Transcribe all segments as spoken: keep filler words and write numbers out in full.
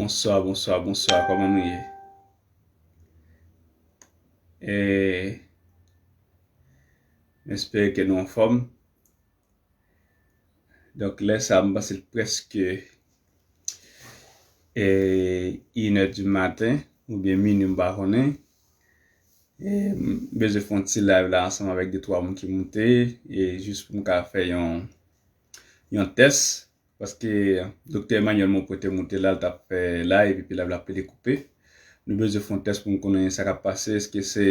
Bonswa, bonswa, bonswa, kòman nou ye? E, m espere ke nou anfòm. Donk, lè sa, m panse l prèske e, inè di maten, oubyen minui, m pa konnen. E, m bezwen fè yon ti live la ansanm avèk de twa moun ki moute, e jis pou m ka fè yon, yon tès. Paske Doktè Emmanuel Monpouet te moute la, l t ap fè live, epi live la ap pede koupe. Nou bezwen fè yon tès pou n konnen sa k ap pase. Èske se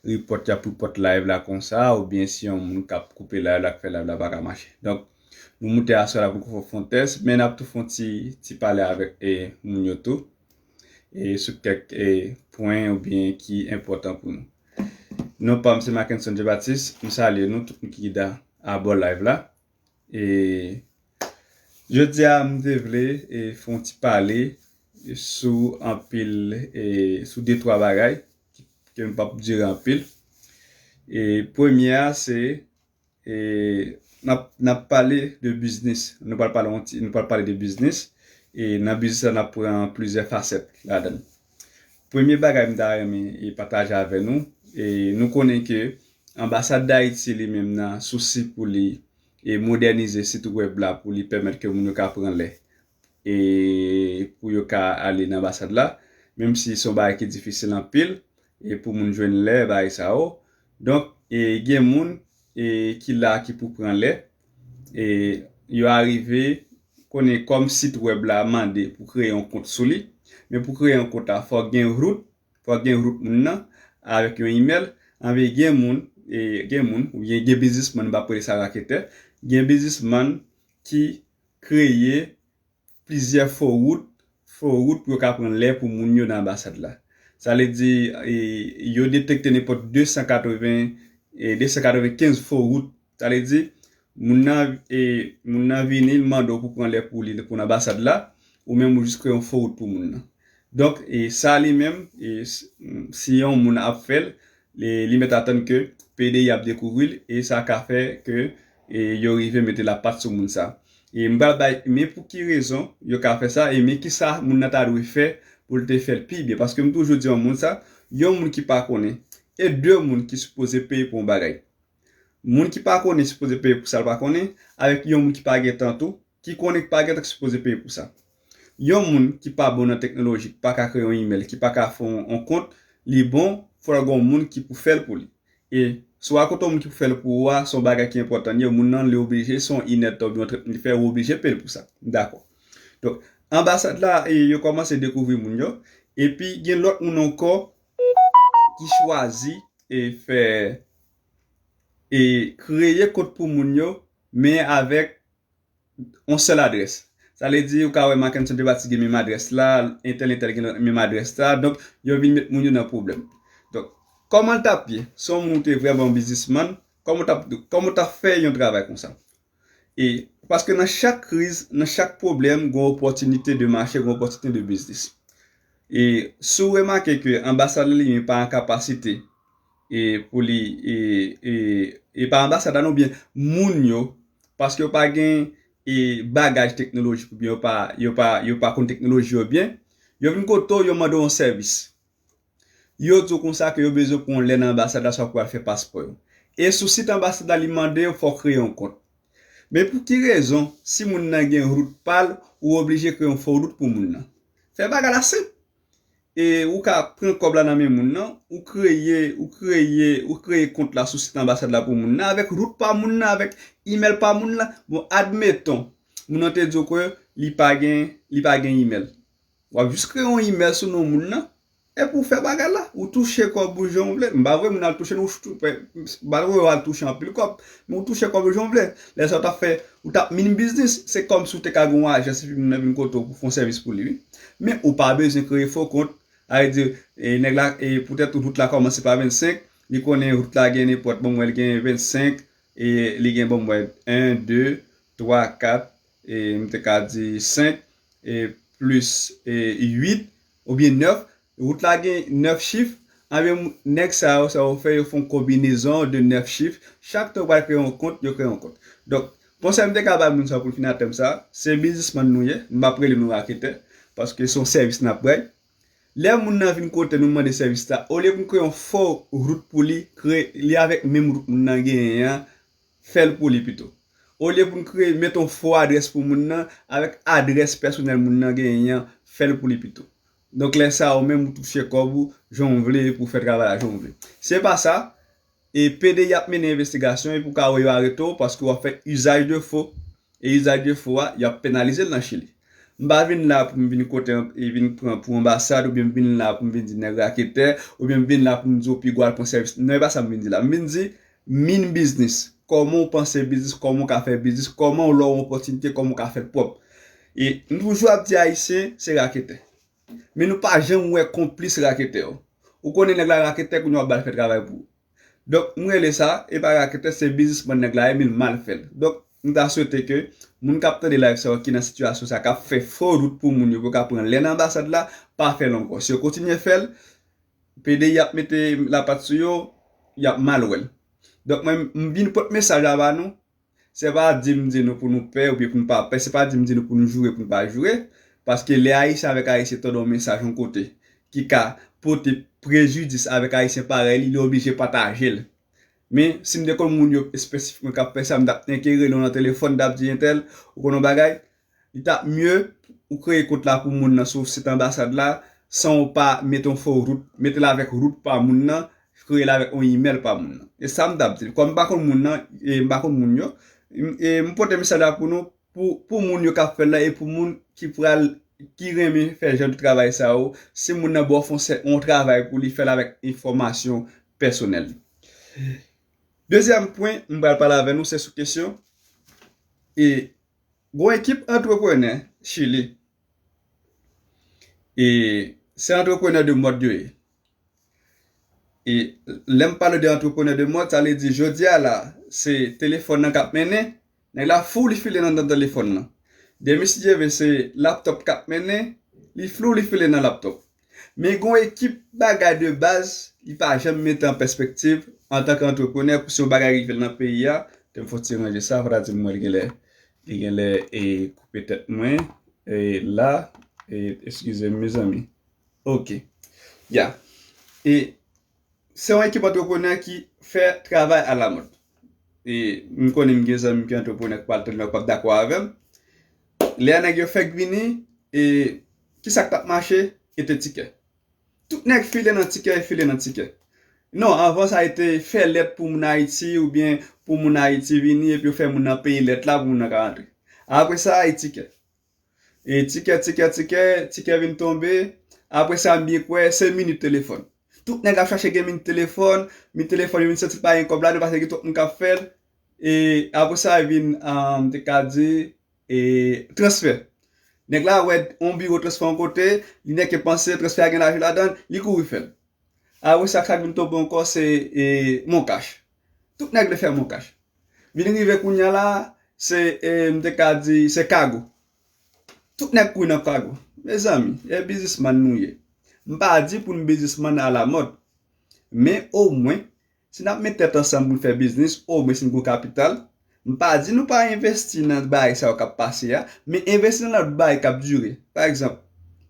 report y ap report live la konsa, oubyen si yon moun k ap koupe live la, k fè live la pa ka mache? Donk, nou moute aswè la pou n fè yon tès, men n ap tou fè yon ti, ti pale avèk e, moun yo tou, e sou kèk e, pwen oubyen ki enpòtan pou nou. Non pa m se Mackenson Jean Baptiste, m salye nou tout moun ki da abò live la. E jodi a, m te vle e, fè yon ti pale sou anpil, e sou de twa bagay ki, ke m p ap dire anpil. E premye a, se e, n ap, n ap pale de biznis. Nou pral pale yon ti, nou pral pale de biznis. E nan biznis la, n ap pran plizyè fasèt ladan l. Premye bagay m ta renmen e pataje avè nou, e nou konnen ke Anbasad Dayiti li menm nan sousi pou li e modènize sit wèb la pou li pèmèt ke moun yo ka pran lè e pou yo ka ale nan anbasad la, menm si se yon bagay ki difisil anpil e pou moun jwenn lè bagay sa yo. Donk, e gen moun e ki la ki pou pran lè, e yo arive konnen kòm sit wèb la mande pou kreye yon kont sou li, men pou kreye yon kont la, fòk gen root, fòk gen root moun nan avèk yon email. Anben gen moun, e gen moun, oubyen gen biznismann, m pa prele sa raketè, gen biznismann ki kreye plizyè fo wout, fo wout pou yo ka pran lè pou moun yo nan anbasad la. Sa vle di, e, yo detekte nenpòt de san katreven, e, de san katrevenkenz fo wout. Sa vle di, moun nan, e, moun nan vini, l mande w pou pran lè pou li, pou nan anbasad la, ou menm ou jis kreye yon fo wout pou moun nan. Donk, e, sa li menm, e, s-, si yon moun ap fè l, li, li mèt atann ke P D I ap dekouvri l, e sa ka fè ke, e, yo rive mete lapat sou moun sa. E m pral bay, men pou ki rezon yo ka fè sa, e men ki sa moun nan ta dwe fè pou l te fè l pi byen. Paske m toujou di yon moun sa, yon moun ki pa konnen, e de moun ki sipoze peye pou yon bagay. Moun ki pa konnen sipoze peye pou sa l pa konnen, avèk yon moun ki pa gen tan tou, ki konnen ki pa gen tan ki sipoze peye pou sa. Yon moun ki pa bon nan teknoloji, ki pa ka kreye yon email, ki pa ka fè yon, yon kont, li bon, fò l gen yon moun ki pou fè l pou li. E si w a kote yon moun ki pou fè l pou ou a, se yon bagay ki enpòtan, li, moun nan, li oblije, se yon inèdtan oubyen yon trètman li fè, ou oblije peye l pou sa. M dakò. Donk, anbasad la, e, yo kòmanse dekouvri moun yo, epi gen lòt moun ankò ki chwazi e fè, e kreye kont pou moun yo, men avèk yon sèl adrès. Sa vle di, ou ka wè Mackenson Jean Baptiste gen menm adrès la, entèl, entèl gen menm adrès la, donk, yo vin met moun yo nan pwoblèm. Donk, kòman l t ap ye? Si yon moun te vrèman yon biznismann, kòman w t ap, kòman w t ap fè yon travay konsa? E, paske nan chak kriz, nan chak pwoblèm, gen opòtinite de mache, gen opòtinite de biznis. E si w remake ke anbasad la li menm pa an kapasite, e pou li, e, e, e pa anbasad la non, oubyen moun yo, paske yo pa gen, e, bagaj teknolojik, oubyen yo pa, yo pa, yo pa konn teknoloji yo byen, yo vin kote w, yo mande w yon sèvis. Yo di w konsa ke yo bezwen pran w lè nan anbasad la, swa pou al fè paspò yo. E sou sit anbasad la, li mande w fò w kreye yon kont. Men pou ki rezon, si moun nan gen root pa l, ou oblije kreye yon fo root pou moun nan? Fè bagay la senp. E ou ka pran kòb la nan men moun nan, ou kreye, ou kreye, ou kreye kont la sou sit anbasad la pou moun nan, avèk root pa moun nan, avèk email pa moun nan. Bon, admeton, moun nan te di w ke li pa gen, li pa gen email. W ap jis kreye yon email sou non moun nan, epi w fè bagay la. Ou touche kòb ou jan w vle. M pa vle moun al touche, nou, m pa vle yo al touche anpil kòb, men ou touche kòb ou jan w vle. Lè sa w t ap fè, ou t ap min biznis, se kòmsi w te ka gen yon ajans epi moun nan vin kote w pou fè yon sèvis pou li, wi. Men ou pa bezwen kreye fo kont. Sa vle di, e, nèg la, e, poutèt root la kòmanse pa vennsenk, li konnen root la gen nenpòt, bon, mwen, li gen vennsenk, e li gen, bon, mwen, en, de, twa, kat, e m te ka di senk, e plis, e uit, oubyen nèf, root la gen nèf chif, anben, nèg sa yo, sa yo fè, yo fè yon konbinezon de nèf chif, chak tan yo pral kreye yon kont, yo kreye yon kont. Donk, konsèy m te ka bay moun sa pou l fin a tèm sa, se biznismann nou ye, m p ap rele nou raketè, paske se yon sèvis n ap bay. Lè moun nan vin kote nou mande sèvis la, olye pou n kreye yon fo wout pou li, kreye li avèk menm wout moun nan genyen an, fè l pou li pito. Olye pou n kreye, mete yon fo adrès pou moun nan, avèk adrès pèsonèl moun nan genyen an, fè l pou li pito. Donk, lè sa a, ou menm, ou touche kòb ou, jan w vle, pou w fè travay la, jan w vle. Se pa sa, e P D I ap mennen envestigasyon, epi w ka wè yo arete w, paske w ap fè usage de faux. E usage de faux a, y ap penalize l nan Chili. M pa vin la pou m vin kote, e vin pran pou anbasad, oubyen m vin la pou m vin di nèg raketè, oubyen m vin la pou m di w piga w al pran sèvis. Non, e pa sa m vin di la. M vin di, min biznis. Kòman w panse biznis, kòman w ka fè biznis, kòman w lè w opòtinite, kòman w ka fè l pwòp. E nou toujou ap di Ayisyen, se raketè. Men nou pa janm wè konplis raketè yo. Ou konnen nèg la raketè, kounye a w ap ba l fè travay pou ou. Donk, m rele sa, e pa raketè, se biznismann nèg la ye, men l mal fè l. Donk, m ta swete ke moun k ap tande live sa yo ki nan sitiyasyon sa, k ap fè fo wout pou moun yo, pou yo ka pran lè nan anbasad la, pa fè l ankò. Si yo kontinye fè l, P D I ap mete lapat sou yo, y ap mal wè l. Donk, mwen, m vin pote mesaj la ba nou, se pa di m di nou pou nou pè oubyen pou nou pa pè, se pa di m di nou pou nou joure, pou nou pa joure, paske lè Ayisyen avèk Ayisyen tande yon mesaj yon kote ki ka pote prejidis avèk Ayisyen parèy li, li oblije pataje l. Men, si m te konn moun yo espesifikman k ap fè sa, m t ap enke rele w nan telefòn, m t ap di entèl, ou konn yon bagay, li t ap mye ou kreye kont la pou moun nan sou sit anbasad la, san w pa mete yon fo wout, mete l avèk wout pa moun nan, kreye l avèk yon imèl pa moun nan. E sa m t ap di l. Kòm m pa konn moun nan, e m pa konn moun yo, m, e m pote mesaj la pou nou, pou, pou moun yo k ap fè l la, e pou moun ki pral, ki renmen fè jan de travay sa yo, si moun nan ba w fon sè, yon travay pou li fè l avèk enfòmasyon pèsonèl li. Dezyèm pwen, m pral pale avè nou, se sou kesyon, e, gon ekip antreprenè Chili, e, se antreprenè de mòd yo ye. E lè m pale de antreprenè de mòd, sa vle di jodi a la, se telefòn nan k ap mennen, nèg la fou li file nan, nan telefòn nan. Demen si Dye vle, se laptòp k ap mennen, li flou li file nan laptòp. Men gon ekip bagay de baz, li pa janm mete an pèspektiv antanke antreprenè pou se yon bagay rive nan peyi a. Te m fò ti ranje sa, fò ta di m wè li genlè, li genlè e koupe tèt mwen, e la, e eskize m, mezanmi. Ok. Ya. E se yon ekip antreprenè ki fè travay alamòd. E m konnen m gen zanmi m ki antreprenè k pral tande yo k p ap dakò avè m. Lè a nèg yo fèk vini, e kisa k t ap mache? E te tikè. Tout nèg file nan tikè, file nan tikè. Non, anvan sa, e te fè lèt pou moun Ayiti, oubyen pou moun Ayiti vini, epi yo fè moun nan peye lèt la pou moun nan ka rantre. Apre sa, e tikè. E tikè, tikè, tikè, tikè vin tonbe. Apre sa, m byen kwè, se minit telefòn. Tout nèg ap chache gen minit telefòn, minit telefòn, yo vin santi pa gen kòb ladan, paske gen twòp moun k ap fè l. E apre sa, vin, ah, m te ka di, e transfè. Nèg la wè yon biwo transfè yon kote, li nèke panse transfè a gen lajan ladan l, li kouri fè l. Apre sa, sa k vin tonbe ankò, se, e, MonCash. Tout nèg vle fè MonCash. Vin rive kounye a la, se, e, m te ka di, se kago. Tout nèg kouri nan kago. Mezanmi, e biznismann nou ye. M pa di pou n biznismann alamòd. Men omwen, si n ap met tèt ansanm pou n fè biznis, omwen si n gon kapital, m pa di nou pa envesti nan bagay sa yo k ap pase a, men envesti nan lòt bagay k ap dire. Pa egzanp,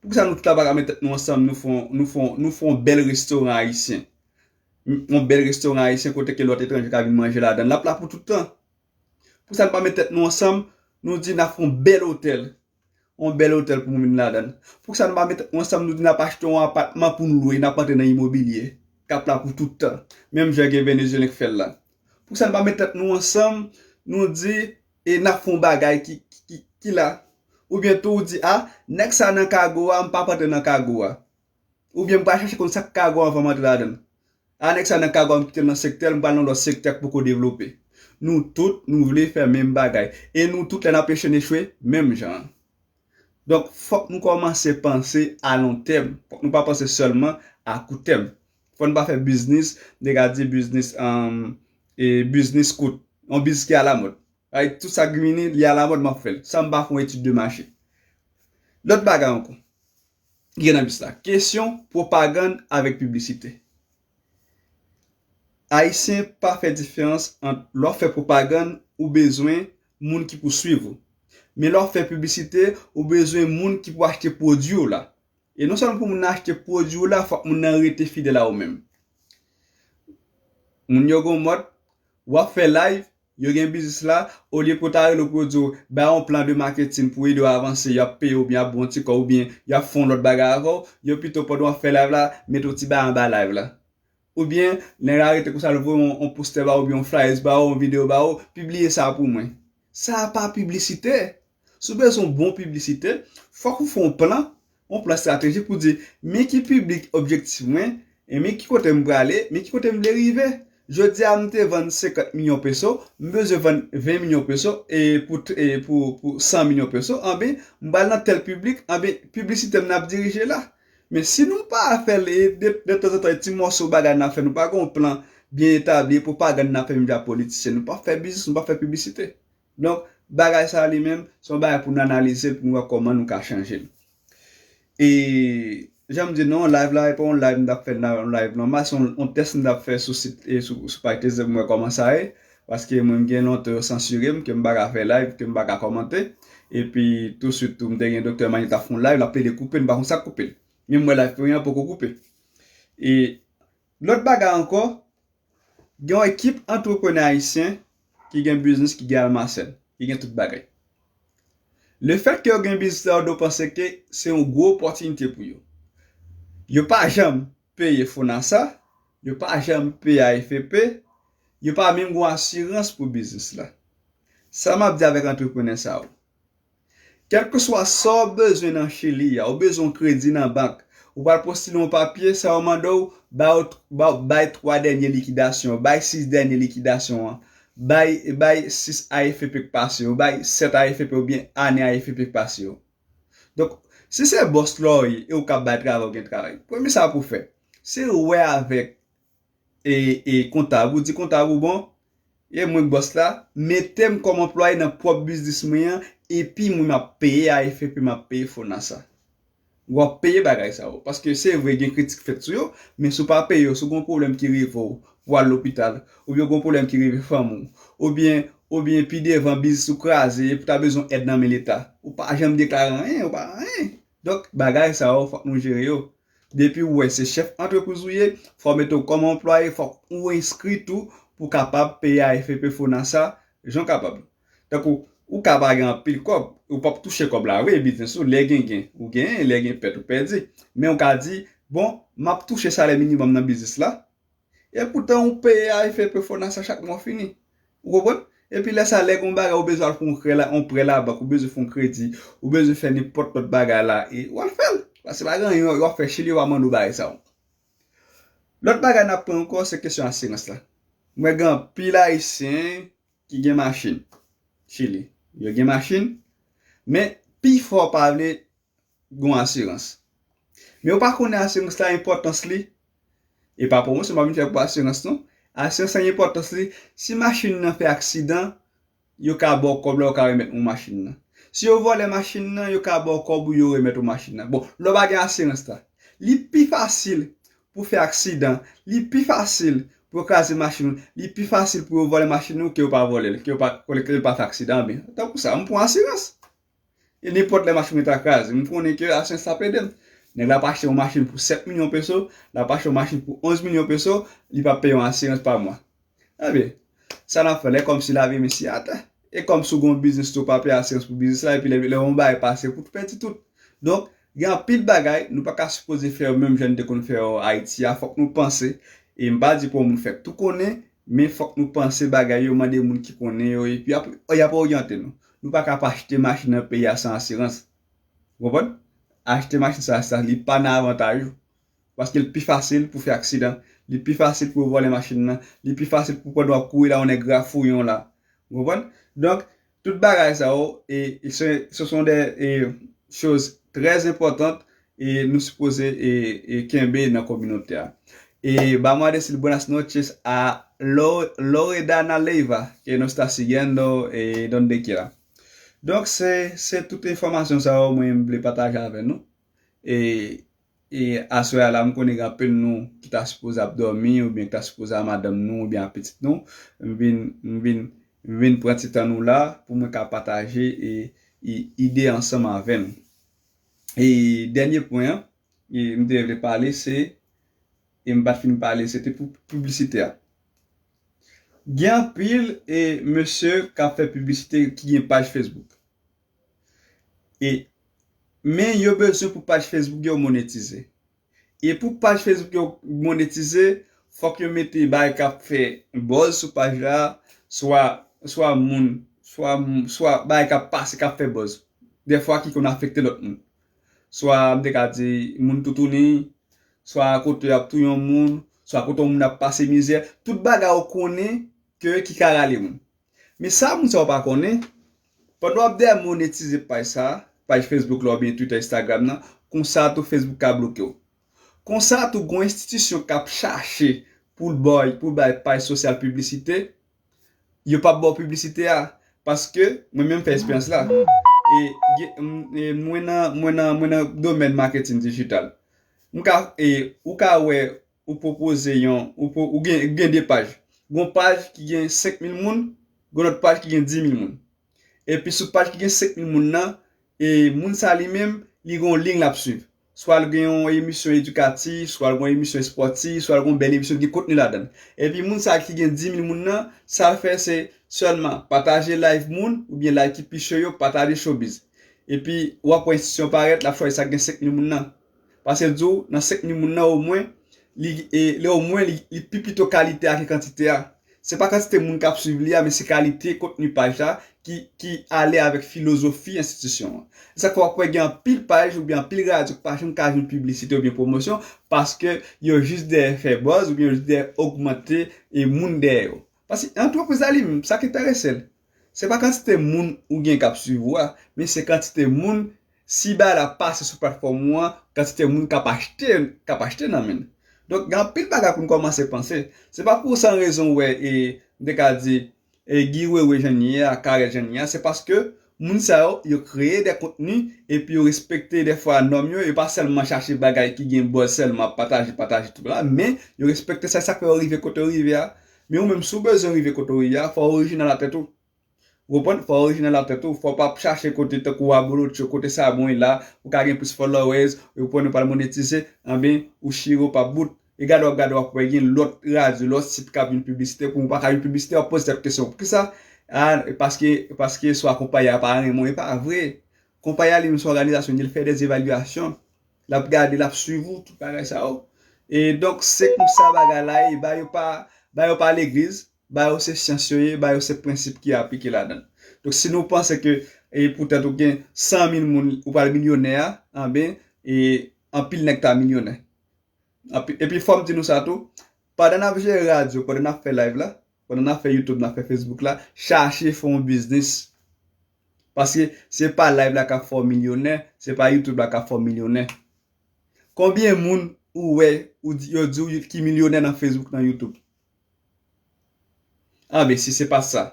poukisa nou tout la pa ka met tèt nou ansanm, nou fè yon, nou fè yon, nou fè yon bèl restoran ayisyen? Yon bèl restoran ayisyen kote ke lòt etranje ka vin manje ladan l, l ap la pou tout tan. Poukisa n pa met tèt nou ansanm, nou di n ap fè yon bèl otèl? Yon bèl otèl pou moun vin ladan l. Poukisa n pa met tèt nou ansanm, nou di n ap achte yon apatman pou n lwe, n ap antre nan imobilye k ap la pou tout tan, menm jan gen Venezuelyen k fè l la? Poukisa n pa met tèt nou ansanm, nou di, e n ap fè yon bagay ki, ki, ki la? Oubyen tou ou di, a, nèg sa nan kago a, m p ap antre nan kago a. Oubyen m pral chache konn sa k kago anvan m antre ladan l. A, nèg sa nan kago a, m kite l nan sektè l, m pral nan lòt sektè k poko devlope. Nou tout, nou vle fè menm bagay. E nou tout, lè n ap echwe, n echwe menm jan an. Donk, fòk nou kòmanse panse a lon tèm. Fòk nou pa panse sèlman a kou tèm. Fò n pa fè biznis, m te ka di biznis, um, e biznis kout. Yon biznis ki alamòd. Ay, tout sa k vini, li alamòd, m ap fè l. San m pa fè yon etid de mache. Lòt bagay ankò. Ki gen nan bis la. Kesyon pwopagann avèk piblisite. Ayisyen pa fè diferans ant lè w ap fè pwopagann, ou bezwen moun ki pou swiv ou. Men lè w ap fè piblisite, ou bezwen moun ki pou achte pwodui w la. E non sèlman pou moun nan achte pwodui w la, fòk moun nan rete fidèl a ou menm. Moun yo gen yon mòd, w ap fè live, yo gen biznis la, olye pou yo ta rele w pou yo di w, ba yo yon plan de marketing pou ede w avanse, y ap peye w oubyen y ap ba w yon ti kòb oubyen y ap fè yon lòt bagay avè w, yo pito pandan w ap fè live la, mete yon ti bagay anba live la. Oubyen, nèg la rete konsa, l voye yon, yon postè ba ou, oubyen yon flyers ba ou, yon videyo ba ou, pibliye sa pou mwen. Sa a pa piblisitè. Si w bezwen yon bon piblisitè, fòk ou fè yon plan, yon plan estratejik pou di, men ki piblik objektif mwen, e men ki kote m prale, men ki kote m vle rive. Jodi a, m te vann senkant milyon peso, m bezwen vann ven milyon peso, e pou, e pou, pou san milyon peso, anben, m pral nan tèl piblik, anben, piblisitè m nan ap dirije la. Men si nou pa fè l, e de, de tanzantan, e ti mòso bagay n ap fè, nou pa gen yon plan byen etabli, e pwopagann n ap fè menm jan ak politisyen, nou pa fè biznis, nou pa fè piblisite. Donk, bagay sa a li menm, se yon bagay pou n analize l, pou n wè kòman nou ka chanje l. E, jan m di nou, live la, e pa yon live m t ap fè, yon live nòmal, se yon, yon tès m t ap fè sou sit, e sou, sou paj Tezè pou m wè kòman sa ye. Paske mwen, m gen lontan yo sansire m, ke m pa ka fè live, ke m pa ka kòmante. Epi, touswit tou, m te gen Doktè Mani t ap fè yon live, l ap plede koupe l, m pa konn sa k koupe l. Men m wè live pou yon poko koupe. E lòt bagay ankò, gen yon ekip antreprenè ayisyen ki gen biznis, ki gen almasèn, ki gen tout bagay. Lefètke yo gen biznis la, yo dwe panse ke se yon gwo opòtinite pou yo. Yo pa janm peye Fonasa, yo pa janm peye A F P, yo pa menm gen asirans pou biznis la. Sa m ap di avèk antreprenè sa yo. Kèlkeswa sa w bezwen nan Chili a, ou bezwen yon kredi nan bank, ou pral postile yon papye, sa yo mande w, bay, bay twa dènye likidasyon, bay sis dènye likidasyon an, bay, bay sis A F P k pase yo, bay sèt A F P oubyen ane A F P k pase yo. Donk, si se bòs la w ye e ou ka bay travay, ou gen travay, premye sa pou w fè, se wè avèk e, e kontab ou, di kontab ou, bon, e mwen k bòs la, mete m kòm anplwaye nan pwòp biznis mwen an, epi mwen m ap peye A F P, m ap peye Fonasa. W ap peye bagay sa yo. Paske se vre, gen kritik fèt sou yo, men si w pa peye yo, si w gen yon pwoblèm ki rive w pou w al lopital, oubyen gen yon pwoblèm ki rive fanmi w, oubyen, oubyen pi devan biznis ou kraze, epi w ta bezwen èd nan men Leta, ou pa janm deklare anyen, ou pa anyen. Donk, bagay sa yo, fòk nou jere yo. Depi w wè se chèf antrepriz ou ye, fò w mete w kòm anplwaye, fòk ou enskri tou pou w kapab peye A F P, Fonasa, jan w kapab. Tankou, ou ka pa gen anpil kòb, ou p ap touche kòb la vre, biznis ou, lè gen gen, ou genyen, lè gen pèt, ou pèdi. Men ou ka di, bon, m ap touche salè minimòm nan biznis la, epoutan ou peye A F P, Fonasa chak mwa w fini. Ou konprann? Epi lè sa, lè gen yon bagay ou bezwen al pran yon krè la, yon prè labank, ou bezwen fè yon kredi, ou bezwen fè nenpòt lòt bagay la, e w al fè l. Paske pa gen anyen w ap fè Chili, yo pa mande w bagay sa yo. Lòt bagay n ap pran ankò, se kesyon asirans la. Mwen gen anpil Ayisyen ki gen machin Chili. Yo gen machin, men pifò pa vle gen yon asirans. Men ou pa konnen asirans la enpòtans li. E pa pwomosyon m ap vin fè pou asirans non. Asirans la enpòtans li, si machin nan fè aksidan, yo ka ba w kòb la, ou ka remèt moun machin nan. Si yo vòlè machin nan, yo ka ba w kòb ou yo remèt ou machin nan. Bon, lè w pa gen asirans la, li pi fasil pou fè aksidan, li pi fasil pou yo kraze machin ou, li pi fasil pou yo vòlè machin ou ke yo pa vòlè l, ke yo pa, ke yo pa fè aksidan, men tankou sa, m pran asirans. E nenpòt lè machin mwen ta kraze, m konnen ke asirans la ap ede m. Nèg la pa achte yon machin pou sèt milyon peso, l ap achte yon machin pou onz milyon peso, li p ap peye yon asirans pa mwa. Ebyen, sa n ap fè, lè kòmsi lavi misye atè. E kòmsi w gen yon biznis tou, w pa peye asirans pou biznis la, epi lè, lè yon bagay pase, pou w pèdi tout. Donk, gen anpil bagay, nou pa ka sipoze fè yo menm jan n te konn fè yo Ayiti a, fòk nou panse. E m pa di pou yon moun fè tout konnen, men fòk nou panse bagay yo, mande moun ki konnen yo, epi y ap, y ap oryante nou. Nou pa ka pa achte machin nan peyi a san asirans. Ou konprann? Achte machin sa, sa, li pa nan avantaj ou. Paske li pi fasil pou fè aksidan. Li pi fasil pou yo vòlè machin nan. Li pi fasil pou pandan w ap kouri la, yon nèg rafouye w la. Ou konprann? Donk, tout bagay sa yo, e, e se, ce sont des, e, choses très importantes, e nou sipoze, e, e kenbe nan kominote a. E vamos a decir buenas noches a Lo-, Loredana Leiva, que nos está siguiendo, e, donde quiera. Donk, se, se tout enfòmasyon sa yo mwen vle pataje avè nou. E, e aswè a la, m konnen gen anpil nou ki ta sipoze ap dòmi, oubyen ki ta sipoze a madanm nou, oubyen a pitit nou. M vin, m vin, m vin pran ti tan nou la pou mwen ka pataje e, ide ansanm avè m. E dènye pwen an, e m te vle pale, se, e m pa t fin pale, se te pou piblisite a. Gen anpil e mesye k ap fè piblisite ki gen paj Facebook. E, men yo bezwen pou paj Facebook yo monetize. E pou paj Facebook yo monetize, fòk yo mete bagay k ap fè buzz sou paj la, swa, swa moun, swa, swa bagay k ap pase k ap fè buzz. Dèfwa ki konn afekte lòt moun. Swa, m te ka di, moun toutouni, swa kote y ap touye yon moun, swa kote yon moun ap pase mizè. Tout bagay ou konnen ke ki ka rale moun. Men sa moun sa yo pa konnen, pandan w ap dèyè monetize paj sa, paj Facebook la oubyen Twitter, Instagram nan, konsa tou Facebook ka bloke w. Konsa tou gon enstitisyon k ap chache pou l bay, pou l bay paj sosyal piblisite, yo p ap ba w piblisite a, paske mwen menm fè eksperyans la. E, e, mwen nan, mwen nan, mwen nan domèn maketin dijital. M ka, e, ou ka wè, ou pwopoze yon, ou, ou gen, gen de paj. Gon paj ki gen senk mil moun, gon lòt paj ki gen di mil moun. Epi sou paj ki gen senk mil moun nan, e moun sa li menm, li gen yon liy l ap swiv. Swa l gen yon emisyon edikatif, swa l gen yon emisyon espòtif, swa l gen yon bèl emisyon ki gen kontni ladan l. Epi moun sa ki gen di mil moun nan, sa l fè se sèlman pataje live moun, oubyen live ki pi cho yo, pataje showbiz. Epi w ap wè enstitisyon parèt, l ap chwazi sa k gen senk mil moun nan. Paske l di w, nan senk mil moun nan, omwen, li, e, li, omwen, li, li pi pito kalite a ke kantite a. Se pa kantite moun k ap swiv li a, men se kalite kontni paj la ki, ki ale avèk filozofi enstitisyon an. Se sa k fè w ap wè gen anpil paj oubyen anpil radyo ki pa janm ka jwenn piblisite oubyen pwomosyon, paske yo jis dèyè fè buzz oubyen yo jis dèyè ogmante e moun dèyè yo. Paske antrepriz la li menm, sa k enterese l, se pa kantite moun ou gen k ap swiv ou a, men se kantite moun, si bagay la pase sou platfòm ou an, kantite moun k ap achte, k ap achte nan men l. Donk, gen anpil bagay pou n kòmanse panse. Se pa pou san rezon w wè, e, m te ka di, e, Guy Wewe jan l ye a, Carel jan l ye a, se paske moun sa yo, yo kreye de kontni, epi yo respekte dèfwa nòm yo, yo pa sèlman chache bagay ki gen buzz sèlman, pataje, pataje tout la, men yo respekte sa, sa k fè yo rive kote yo rive a. Men ou menm, si w bezwen rive kote w ye a, fò w orijinal atèt ou. Ou konprann? Fò w orijinal atèt ou. Fò w pa chache kote tankou abolotcho, kote sa bon e la, ou ka gen plis followers, ou konprann, ou pral monetize, anben, ou chire w pa bout. E gade w ap gade w ap wè gen lòt radyo, lòt sit k ap vin piblisite, pou ou pa ka vin piblisite, w ap poze tèt kesyon, poukisa? A, paske, paske swa konpayi a pa renmen w, e pa vre. Konpayi a li menm se yon òganizasyon, li fè de evalyasyon, l ap gade, l ap swiv ou, tout bagay sa yo. E donk, se konsa bagay la ye, ba yo pa, ba yo pa legliz, ba yo se syans yo ye, ba yo se prensip ki aplike ladan l. Donk, si nou panse ke, e, poutèt ou gen san mil moun, ou pral milyonè a, anben, e, anpil nèg ta milyonè. Anpi-, epi fò m di nou sa tou, pandan n ap jere radyo, pandan n ap fè live la, pandan n ap fè YouTube, n ap fè Facebook la, chache fè yon biznis. Paske se pa live la k ap fè w milyonè, se pa YouTube la k ap fè w milyonè. Konbyen moun ou wè, ou di, yo di w ki milyonè nan Facebook, nan YouTube? Anben, si se pa sa,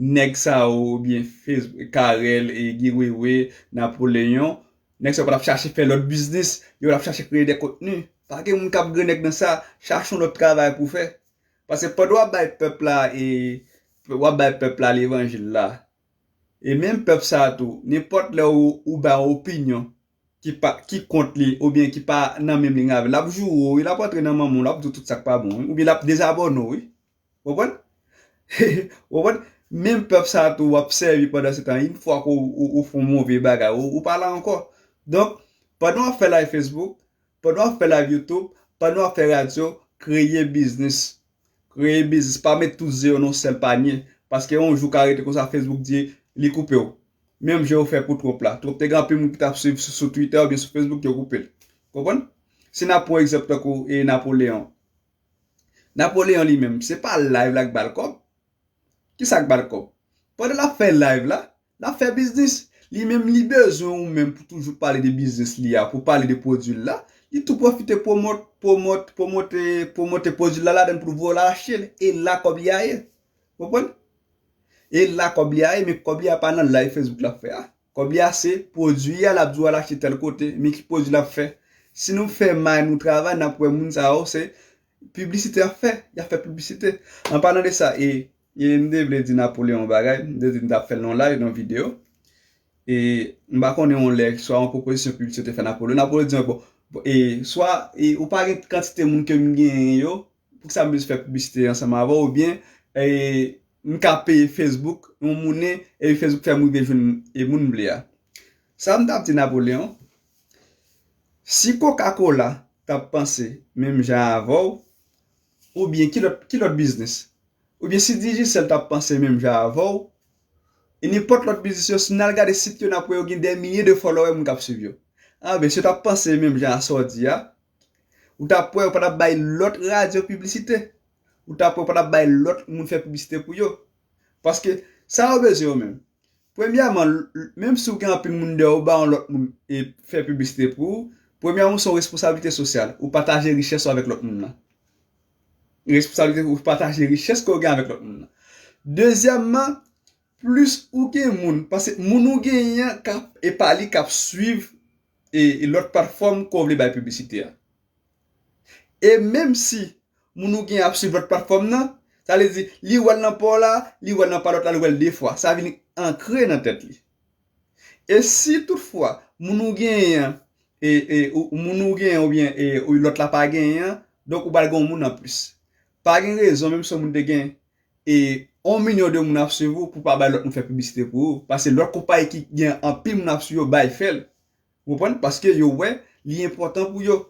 nèg sa yo, oubyen Facebook, Carel, e, Guy Wewe, Napoleon, nèg sa yo pa t ap chache fè lòt biznis, yo pa t ap chache kreye de kontni. Pa gen moun k ap grennèg nan sa, chache yon lòt travay pou w fè. Paske pandan w ap bay pèp la, e, w ap bay pèp la levanjil la, e menm pèp sa a tou, nenpòt lè ou, ou bay yon opinyon ki pa, ki kont li, oubyen ki pa nan menm liy avè l, l ap joure w, wi, l ap antre nan manman w, l ap di w tout sa k pa bon, wi, oubyen l ap dezabòne w, wi. Ou konprann? Ou konprann? Menm pèp sa a tou w ap sèvi pandan se tan, yon fwa ke w, ou, ou fè yon move bagay, ou, ou pa la ankò. Donk, pandan w ap fè live Facebook, pandan w ap fè live YouTube, pandan w ap fè radyo, kreye biznis. Kreye biznis, pa met tout ze yo nan yon sèl panye. Paske yon jou ka rete konsa Facebook di li koupe w. Menm jan yo fè pou Trump la. Trump te gen anpil moun ki t ap swiv sou, sou Twitter oubyen sou Facebook, yo koupe l. Konprann? Si n ap pran egzanp tankou, e, Napoleon. Napoleon li menm, se pa live la k ba l kòb. Kisa k ba l kòb? Pandan l ap fè live la, l ap fè biznis. Li menm, li bezwen ou menm pou toujou pale de biznis li a, pou pale de pwodui l la. Li tou pwofite pwomot, pwomot, pwomote, pwomote pwodui l la ladan l pou l voye w al achte l. E la kòb li a ye. Konprann? E la kòb li a ye, men kòb li a pa nan live Facebook l ap fè a. Kòb li a se pwodui a, l ap di w al achte tèl kote, men ki pwodui l ap fè. Si nou fè may nou travay, n ap wè moun sa yo, se piblisite y ap fè, y ap fè piblisite. An palan de sa, e, e m te vle di Napoleon yon bagay, m te di m t ap fè l nan yon live, nan yon videyo. e, m pa konnen yon lè, swa yon pwopozisyon piblisite yo te fè Napoleon. Napoleon di, bon, bon, e, swa, e, ou pa gen kantite moun ke m genyen yo, poukisa m bezwen fè piblisite ansanm avè w, oubyen, e, m ka peye Facebook, yon monnen, e Facebook fè m rive jwenn, e, moun m vle a. Sa m t ap di Napoleon, si Coca-Cola t ap panse menm jan avè w, oubyen ki lòt, ki lòt biznis? Oubyen si Digicel t ap panse menm jan avè w, e nenpòt lòt biznis yo, si n al gade sit yo, n ap wè yo gen dè milye de follower moun k ap swiv yo. Anben, si yo t ap panse menm jan a sa w di a, ou t ap wè yo pa t ap bay lòt radyo piblisite. Ou t ap wè yo pa t ap bay lòt moun fè piblisite pou yo. Paske sa yo bezwen yo menm. Premyèman, l- l- menm si w gen anpil moun dèyè w, ou ba yon lòt moun e fè piblisite pou ou, premyèman, se yon responsablite sosyal. Ou pataje richès ou avèk lòt moun nan. Responsablite ou pataje richès ke w gen avèk lòt moun nan. Dezyèmman, plis ou gen moun, paske moun ou genyen an k ap, e pa li k ap swiv e, e lòt platfòm ke w vle bay piblisite a. E menm si moun ou gen ap swiv lòt platfòm nan, sa vle di, li wè l nan pa w la, li wè l nan pa lòt la, li wè l de fwa. Sa vin ankre nan tèt li. E si toutfwa, moun ou genyen an, e, e, ou- moun ou genyen oubyen e, ou lòt la pa genyen an, donk ou pral gen yon moun anplis. Pa gen rezon, menm si yon moun te gen e yon milyon de moun ap swiv ou, pou pa bay lòt moun fè piblisite pou ou. Paske lòt konpayi ki gen anpil moun ap swiv yo bay fè l. Ou konprann? Paske yo wè li enpòtan pou yo.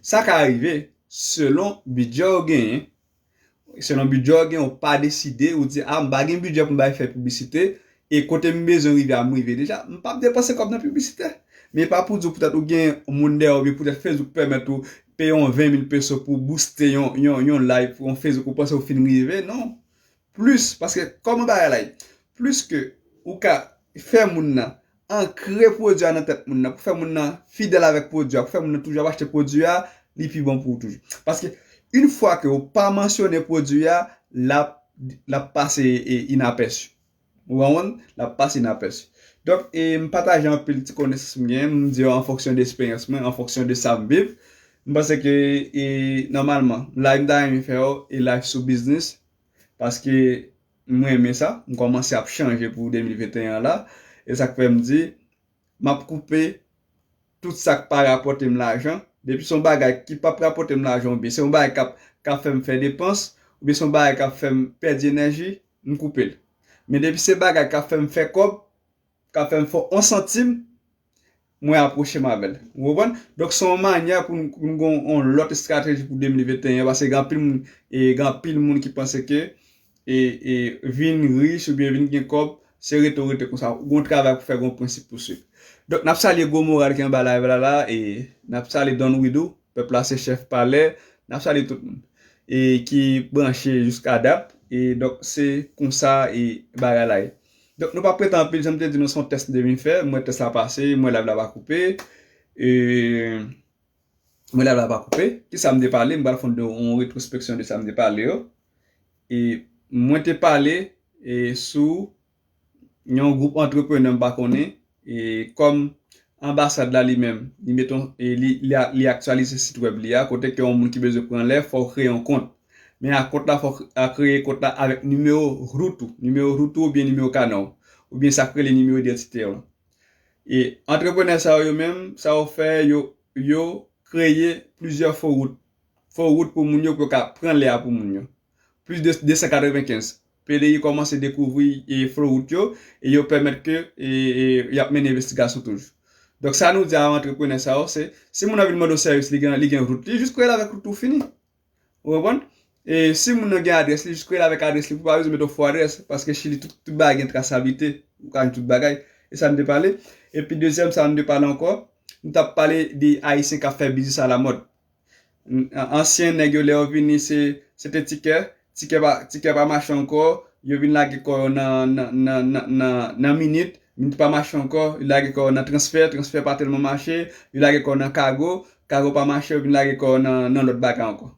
Sa ka rive selon bidjè w genyen. Selon bidjè w genyen, ou pa deside, ou di, a, m pa gen bidjè pou m bay fè piblisite, e kote m bezwen rive a, m rive deja. M p ap depanse kòb nan piblisite. Men pa pou di w poutèt ou gen moun dèyè w, oubyen poutèt Facebook pèmèt ou peye yon ven mil peso pou booste yon, yon, yon live, yon Facebook, ou panse ou fin rive, non. Plis, paske kòman bagay la ye? Plis ke ou ka fè moun nan ankre pwodui a nan tèt moun nan, pou fè moun nan fidèl avèk pwodui a, pou fè moun nan toujou ap achte pwodui a, li pi bon pou ou toujou. Paske, yon fwa ke ou pa mansyone pwodui a, l ap, l ap pase e, inapèsi. Ou konprann? L ap pase inapèsi. Donk, e, m pataje anpil ti konesans m genyen, m di yo an fonksyon de esperyans mwen, an fonksyon de sa m viv. M panse ke, e, nòmalman, live m ta renmen fè yo, e live sou biznis, paske m renmen sa, m kòmanse ap chanje pou de mil venteyen an la, e sa k fè m di, m ap koupe tout sa k pa rapòte m lajan, depi se yon bagay ki p ap rapòte m lajan, oubyen se yon bagay k ap, k ap fè m fè depans, oubyen se yon bagay k ap fè m pèdi enèji, m koupe l. Men depi se bagay k ap fè m fè kòb, k ap fè m fè yon santim, mwen apwoche m avè l. Ou konprann? Donk, se yon manyè pou n, pou n gen yon lòt estrateji pou de mil venteyen, paske gen anpil moun, e, gen anpil moun ki panse ke, e, e, vin rich oubyen vin gen kòb, se rete w rete konsa. Ou gen yon travay pou fè, gen yon prensip pou swiv. Donk, n ap salye gwo moral ki anba live la la, e n ap salye Don Widou, pèp la se chèf palè, n ap salye tout moun e ki branche jiska dat. E donk, se konsa e bagay la ye. Donk, nou p ap rete anpil, jan m te di nou, se yon tès m te vin fè. M wè tès la pase, m wè live la pa koupe. E, m wè live la pa koupe. Kisa m te pale? M pral fè yon, yon retwospeksyon de sa m te pale yo. E mwen te pale e sou yon gwoup antreprenè m pa konnen, e kòm anbasad la li menm, li mete yon, e li, li, a- li aktyalize sit wèb li a, kote ke yon moun ki bezwen pran lè, fò w kreye yon kont. Men a kont la, fò w kreye kont la avèk nimewo rout ou, nimewo rout ou oubyen nimewo kanè w, oubyen sa k rele nimewo idantitè w. E antreprenè sa yo, yo menm, sa yo fè, yo, yo kreye plizyè fo wout. Fo wout pou moun yo, pou yo ka pran lè a pou moun yo. Plis de de san katrevenkenz. P D I kòmanse dekouvri e fo wout yo, e yo pèmèt ke e, e, y ap mennen envestigasyon toujou. Donk, sa nou di a antreprenè sa yo, se, si moun nan vin mande w sèvis, li gen, li gen wout li, jis kreye l avèk wout ou, fini. Ou konprann? E si moun nan gen adrès li, jis kreye l avèk adrès li, pou pa bezwen mete yon fo adrès, paske Chili, tout, tout bagay gen trasablite, ou ka jwenn tout bagay. E sa nou te pale. Epi dezyèm, sa nou te pale ankò, nou t ap pale de Ayisyen k ap fè biznis alamòd. N- an- Ansyen nèg yo, lè yo vini, se, se te tikè, tikè pa, tikè pa mache ankò, yo vin lage kò yo nan, nan, nan, nan, nan, nan minit, minit pa mache ankò, yo lage kò yo nan transfè, transfè pa tèlman mache, yo lage kò yo nan kago, kago pa mache, yo vin lage kò yo nan, nan lòt bagay ankò.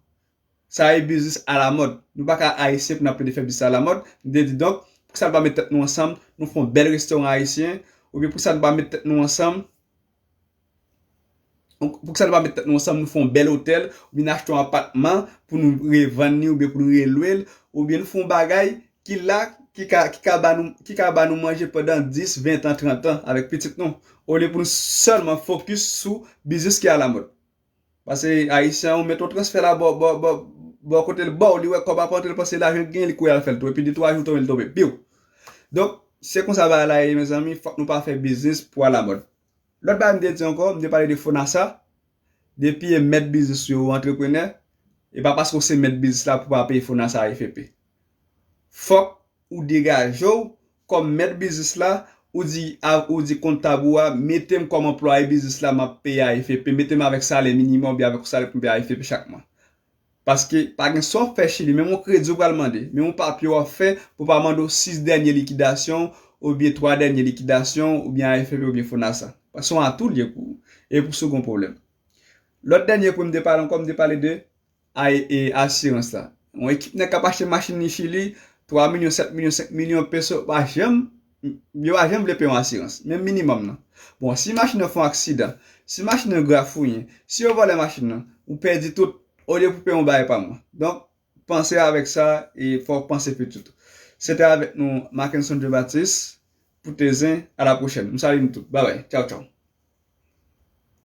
Sa e biznis alamòd. Nou pa ka Ayisyen pou n ap plede fè biznis alamòd. M te di, donk, poukisa nou pa met tèt nou ansanm, nou fè yon bèl restoran ayisyen, oubyen poukisa nou pa met tèt nou ansanm, poukisa nou pa met tèt nou ansanm, nou fè yon bèl otèl, oubyen n achte yon apatman pou nou revann li, oubyen pou nou relwe l, oubyen nou fè yon bagay ki la, ki ka, ki ka ba nou, ki ka ba nou manje pandan dis, ven tan, trant an avèk pitit nou, olye pou nou sèlman fokis sou biznis ki alamòd. Paske Ayisyen an, ou met yon transfè la bò, bò, bò, bò kote l ba w, li wè kòb ap antre, l panse lajan k genyen, li kouri al fè l tou. Epi de twa jou tonbe, l tonbe. Piw! Donk, se konsa bagay la ye, mezanmi, fòk nou pa fè biznis pou alamòd. Lòt bagay m te di ankò, m te pale de Fonasa. Depi e mèt biznis ou ye, ou antreprenè, e pa paske w se mèt biznis la pou w pa peye Fonasa a F E P. Fòk ou degaje w kòm mèt biznis la, ou di, a, ou di kontab ou a, mete m kòm anplwaye biznis la, m ap peye a F E P, mete m avèk salè minimòm oubyen avèk salè pou m peye a F E P chak mwa. Paske pa gen sa w fè Chili, menm yon kredi w pral mande, menm yon papye w ap fè pou pa mande w sis dènye likidasyon, oubyen twa dènye likidasyon, oubyen a F E P oubyen Fonasa. Paske se yon atou l ye pou ou, e pou si w gen yon pwoblèm. Lòt dènye pwen m te pale ankò, m te pale de a, e, asirans la. Yon ekip nèg k ap achte machin li Chili, twa milyon, sèt milyon, senk milyon peso, pa janm, yo pa janm vle peye yon asirans, menm minimòm nan. Bon, si machin nan fè yon aksidan, si machin nan grafouyen, si yo vòlè machin nan, ou pèdi tout, olye pou peye yon bagay pa mwa. Donk, panse avèk sa, e fò w panse pitit ou. Se te avèk nou, Mackenson Joe Baptiste, pou Tezen, a la pwochèn. M salye nou tout. Babay. Tchaw, tchaw.